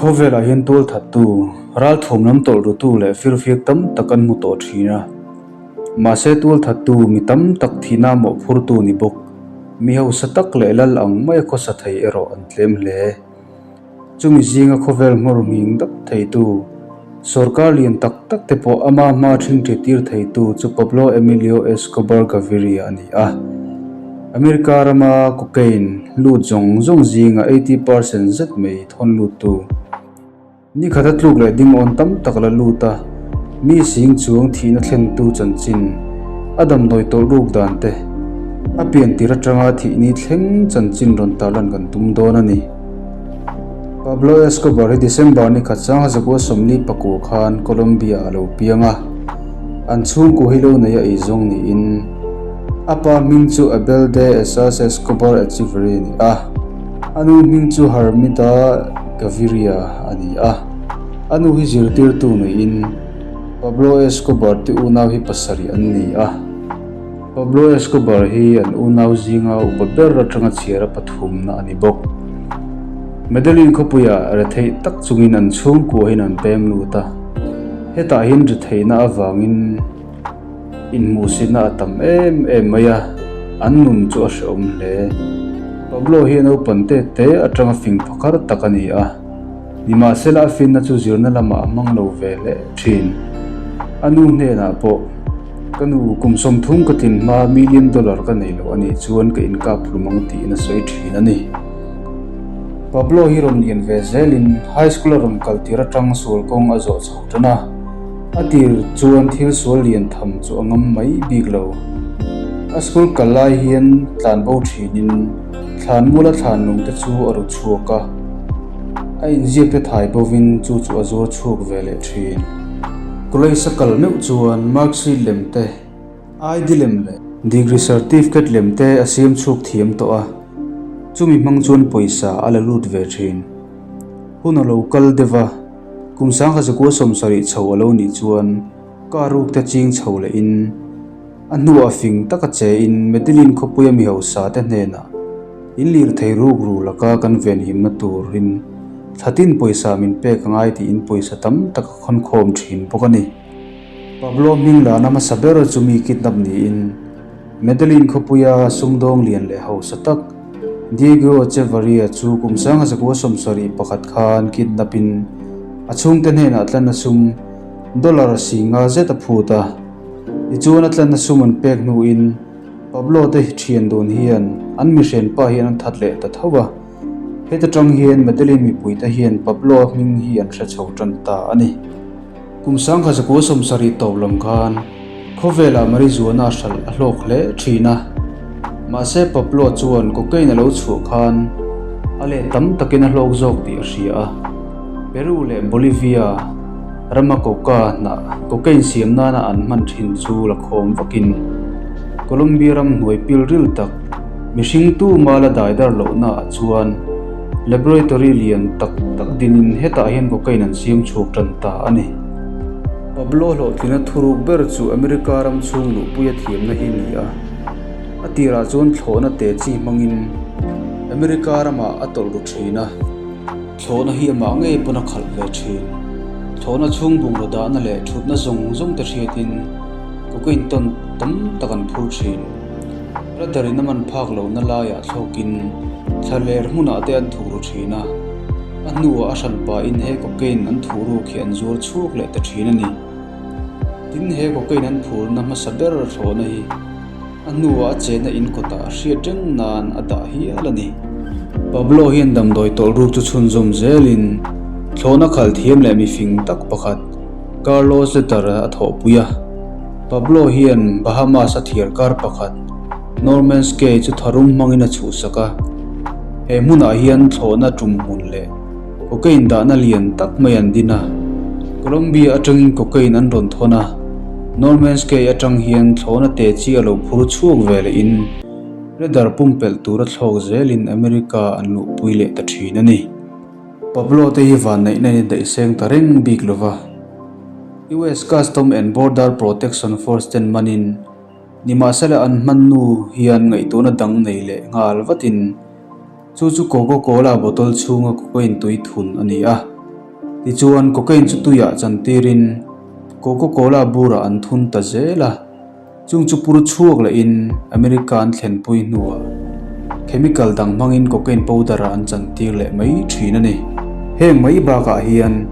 Khawvelah hian tualthattu, ralthuam lam tawlh rutu leh firfiak tam tak an hmu tawh thin a. Mahse tualthattu mi tam tak thihna mawhphurtu ni bawk, mi hausa tak leh lal ang maia khawsa thei erawh an tlem hle. Chumi zinga khawvel hmawr nghing dap theitu, sorkar lian tak tak te pawh ama hma ṭhingṭhi tir theitu chu Pablo Emilio Escobar Gaviria a ni a. America rama cocaine lut zawng zawng zinga 80% zet mai thawn luttu, ni khata tluk leh dingawn tam tak la lut a, mi sing chuang thihna thlentu chanchin, a damdawi tawlh ruk dan te, a pian tir atanga thihni thleng chanchin rawn tarlan kan tum dawn a ni. Pablo Escobar hi December ni khat sangha zakua 44 khan Colombia a lo piang a, an chhungkua hi lo nei a eizawng niin a pa hming chu Abel de Esas Escobar Echeverri a ni a, a nu hming chu Hermida Gaviria a ni a, a nu hi zirtirtu niin Pablo Escobar te unau hi pasarih an ni a. Pablo Escobar hi an unau zinga upa ber atanga chhiar a pathumna a ni bawk. Medellin khawpuiah retheih tak chungin an chhungkua hian an pem lut a, hetah hian retheihna avangin inhmuhsitna a tam em em mai a, an nun chu a hrehawm hle. Pablo hi a naupan te te atanga fing phakar tak a ni a, nimahsela a finna chu zirna lamah a hmang lo ve hle thin. A nu hnenah pawh. Ka nu, kum 30 ka tlin hma million dollar ka nei lo a nih chuan ka inkap hlum ang tiin a sawi thin a ni. Pablo hi rawn lian ve zelin high school a rawn kal tir atang sual kawng a zawh chho tan a, a tir chuan thil sual lian tham chu a ngam mai bik lo. A school kal lai hian tlan bo thinin thlan mula thlan lung te chu a ru chhuak a, a inziak te thai bovin chu chu a zuar chhuak ve leh thin. College a kal meuh chuan mark sheet lem te, ID lem leh degree certificate lem te a siam chhuak thiam tawh a, chumi hmang chuan pawisa a la lut ve thin. Hun a lo kal deuh a, kum 1970 chho a lo nih chuan car ruk te ching chho leh in a hnuah fing taka che in Medellin khawpuia mi hausa te hnenah in lirthei ruk ru laka kan venhimna turin thlatin pawisa min pek a ngai tiin pawisa tam tak a khawnkhawm thin bawk a ni. Pablo hming lana hmasa ber chu mi kidnap niin Medellin khawpuia sumdawng lian leh hausa tak Diego Echevarria chu kum 1971 khan kidnap in a chhungte hnenah tlanna sum dollar 50 zet a phut a. Tichuan a tlanna sum an pek hnuin Pablo te thian dun hian an mihrenpa hian an that leh ta tho a. Heta tang hian Medellin mipuite hian Pablo hming hi an hre chho tan ta a ni. Kum 1970 tawp lam khan khawvelah marijuana hralh a hlawk hle thin a. Mahse Pablo chuan cocaine a lo chhuah khan a leh tam takin a hlawk zawk tih a hria a. Peru leh Bolivia rama coca hnah cocaine siam nana an hman thin chu la khawm vakin Colombia ram hnuai pilril tak Mihring tu mala dai dar lohna ah chuan laboratory lian tak tak dinin hetah hian cocaine an siam chhuak tan ta a ni. Pablo hlawhtlina thuruk ber chu America ram chhung luhpuia thiamna hi ni a, a tirah chuan thlawhna te chi hmangin America ramah a tawlh ru thin a, thlawhna hi amah ngei pawn a khalh ve thin. Thlawhna chhung bungraw dahna leh thutna zawng zawng te hriatin cocaine tawn tam tak an phur thin. Radar in a man phak lohna laiah thlawkin thlaler hmunah te an thuh ru thin a, a hnuah a hran pahin he cocaine an thuh ruk hi an zuar chhuak leh ta thin a ni. Tin, he cocaine an phurna hmasa ber thlawhna hi a hnuah a chenna in kawtah a hriat reng nan a dah hial a ni. Pablo hian damdawi tawlh ruk chu chhunzawm zelin thlawhna khal thiam leh mifing tak pakhat Carlos Lehter a thawhpui a. Pablo hian Bahamas a thiar kar pakhat, Norman's Cay chu tharum hmangin a chhuhsak a. He hmunah hian thlawhna tum hmun leh cocaine dahna lian tak mai an din a. Colombia atangin cocaine an rawn thawn a, Norman's Cay atang hian thlawhna te chi a lo phur chhuak ve lehin radar pumpelh tura thlawk zelin America an luhpui leh ta thin a ni. Pablo te hi vanneihna in daihseng ta reng bik lova. US Custom and Border Protection Force ten manin nimahsela an hman nu hian ngaihtuahna dang nei leh nghal vatin chu chu Coca Cola bottle chhunga cocaine tui thun a ni a. Tichuan, cocaine chu tuiah chantirin Coca-Cola burah an thun ta zel a. Chung chu pur chhuak lehin America an thlenpui hnuah chemical dang hmangin cocaine powder-ah an chantir leh mai thin a ni. Heng mai bakah hian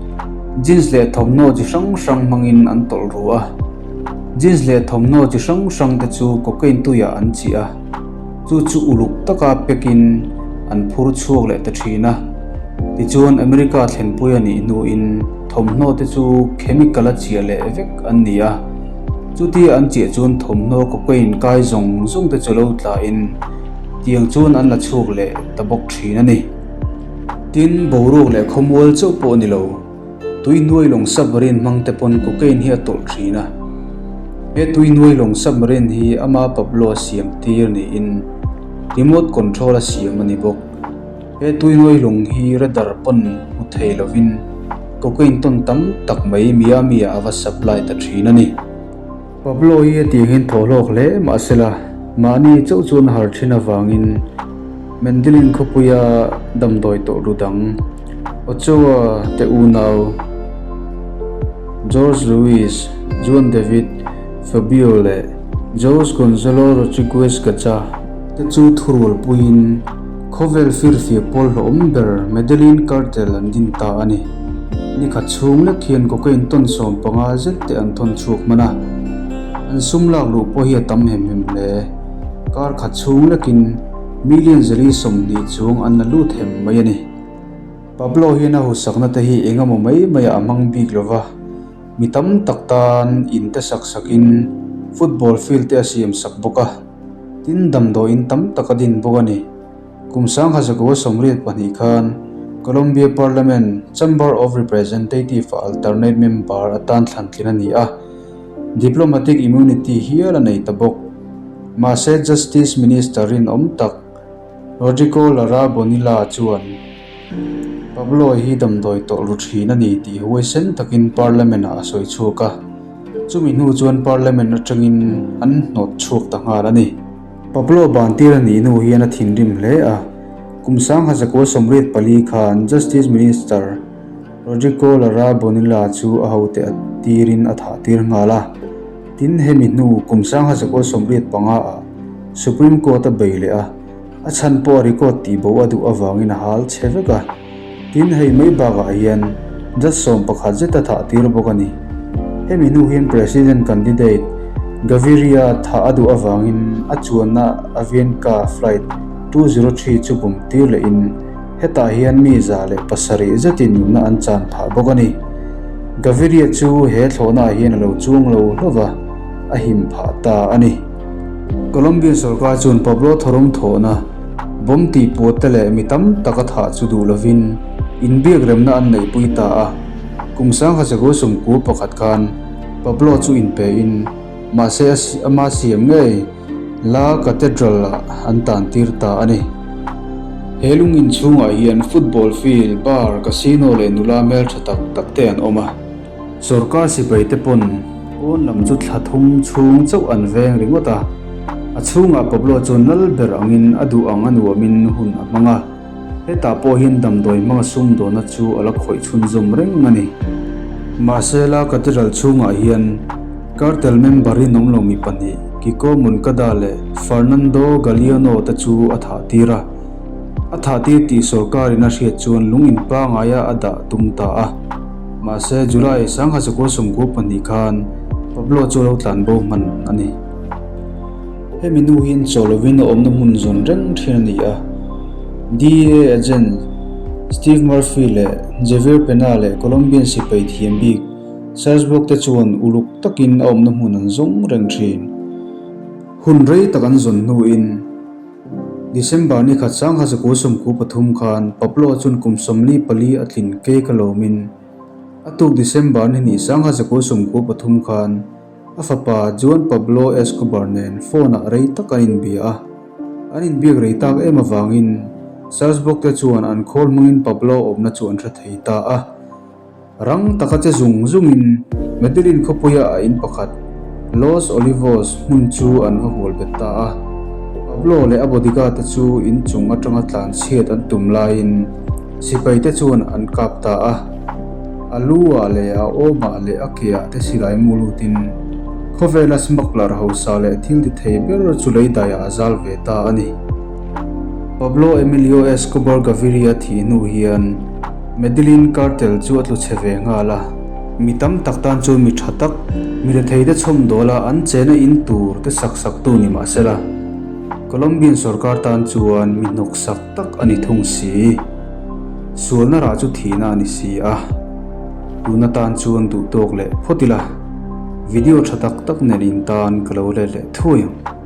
jeans leh thawmhnaw chi hrang hrang hmangin an tawlh ru a. Jeans leh thawmhnaw chi hrang hrang te chu cocaine tuiah an chiah a, chu chu uluk taka pekin an phur chhuak leh ta thin a. Tichuan America thlenpui a nih hnuin thawmhnaw te chu chemical a chiah leh vek an ni a. Chutia an chiah chuan thawmhnaw cocaine kai zawng zawng te chu lo tlain tiang chuan an la chhuak leh ta bawk thin a ni. Tin, boruak leh khawmual chauh pawh a ni lo, tui hnuai lawng submarine hmang te pawn cocaine hi a tawlh thin a. He tui hnuai lawng submarine hi ama Pablo a siam tir niin remote control a siam a ni bawk. He tuihnuai lung hi radar pawn hmu thei lovin cocaine tawn tam tak mai Miami ah a va supply ta thin a ni. Pablo hi hetiang hian thaw hlawk hle mahsela mahni chauh chuan a har thin avangin Medellin khawpuia damdawi tawh ru dang Ochoa te unau George Luis, Juan David Fabio leh Jose Gonzalo Rodriguez Gacha te chu thurualpuiin Khawvel firfiak pawl hlawhawm ber Medellin Cartel an din ta a ni. Nikhat chhung lek hian cocaine tawn 15 zet te an thawn chhuak hman a, an sum lak luh pawh hi a tam hem hem hle. Kar khat chhung lekin million zali 20 chuang an la lut hem mai a ni. Pablo hian a husakna te hi eng emaw mai maiah a hmang bik lo va, mi tam tak tan in te sak sakin football field te a siam sak bawk a. Tin, damdawiin tam tak a din bawk a ni. Kum 1982 khan Colombia Parliament Chamber of Representative-a alternate member atan thlan tlin a ni a, diplomatic immunity hial a nei ta bawk. Mahse, Justice Minister rinawm tak Rodrigo Lara Bonilla chuan Pablo hi damdawi tawlh ru thin a ni tih huaisen takin Parliament-ah a sawi chhuak a. Chumi hnu chuan Parliament atangin an hnawt chhuak ta nghal a ni. Pablo bantir a nih hnu hian a thinrim hle a, kum 1984 khan Justice Minister Rodrigo Lara Bonilla chu a hote a tirin a thah tir nghal a. Tin, hemi hnu kum 1985 ah Supreme Court a bei leh a, a chhan pawh a record tih bo a duh avangin a hal chhe vek a. Tin, hei mai bakah hian judge 11 zet a thah tir bawk a ni. Hemi hnu hian President candidate Gaviria thah a duh avangin a chuanna Avianca flight 203 chu bum tir lehin hetah hian mi 107 zetin nunna an chan phah bawk a ni. Gaviria chu he thlawhnaah hian a lo chuang lo hlauh va, a him phah ta a ni. Colombian sorkar chuan Pablo Thorum thawhna bomb tih puat te leh mi tam tak a thah chu duh lovin inbiak remna an neihpui ta a. Kum 1991 khan Pablo chu inpein mahse ama siam ngei La Cathedral-ah an tan tir ta a ni. He lung inchhungah hian football field, bar, casino leh nula hmeltha tak tak te an awm a. Sorkar sipai te pawn pawn lam chu thla thum chhung chauh an veng ringawt a, a chhungah Pablo chu nal ber angin a duh ang a nuamin hun a hmang a, hetah pawh hian damdawi hmanga sumdawnna chu a la khawih chhunzawm reng a ni. Mahse la Cathedral chhungah hian Cartel member rinawm lo mi pahnih Kiko Moncada leh Fernando Galeano te chu a thah tir a, a thah tir tih sorkarin a hriat chuan lung in pangaia a dah tum ta a. Mahse, July 1992 khan Pablo chu a lo tlan bo hman a ni. Hemi nu hian chaw lovin a awmna hmun zawn reng thin a ni a. DEA agent Steve Murphy leh Javier Pena leh Colombian sipai thiam bik Serge Bok te chuan uluk takin a awmna hmun an zawng reng thin. Hun rei tak an zawn hnuin December ni khat 1993 khan Pablo chuan kum 44 a tlin cake a lawmin a tuk December ni hnih 1993 khan a fapa Juan Pablo Escobar nen phone ah rei tak an inbia a. An inbiak rei tak em avangin Salzburg te chuan an khawl hmangin Pablo awmna chu an hre thei ta a. Rang taka che zung zungin Medellin khawpuia a in pakhat, Los Olivos hmun chu an va hual bet ta a. Pablo leh a bodyguard te chu in chung atanga tlan chhiat an tum laiin sipai te chuan an kap ta a. A lu ah leh a awmah leh a ke ah te silai mu lutin khawvela smuggler hausa leh thil ti thei ber chu lei daiah a zal ve ta a ni. Pablo Emilio Escobar Gaviria thih hnu hian Medellin Cartel chu a tlu chhe ve nghal a. Mi tam tak tan chuan mi tha tak, mi retheite chhawmdawla an chena in tur te sak saktu ni mah sela, Colombian sorkar tan chuan mi hnawksak tak a ni thung si. Sualna rah chu thihna a ni si a, tuna tan chuan duh tawk leh phawt ila, video tha tak tak nen in tan ka lo let leh thuai ang.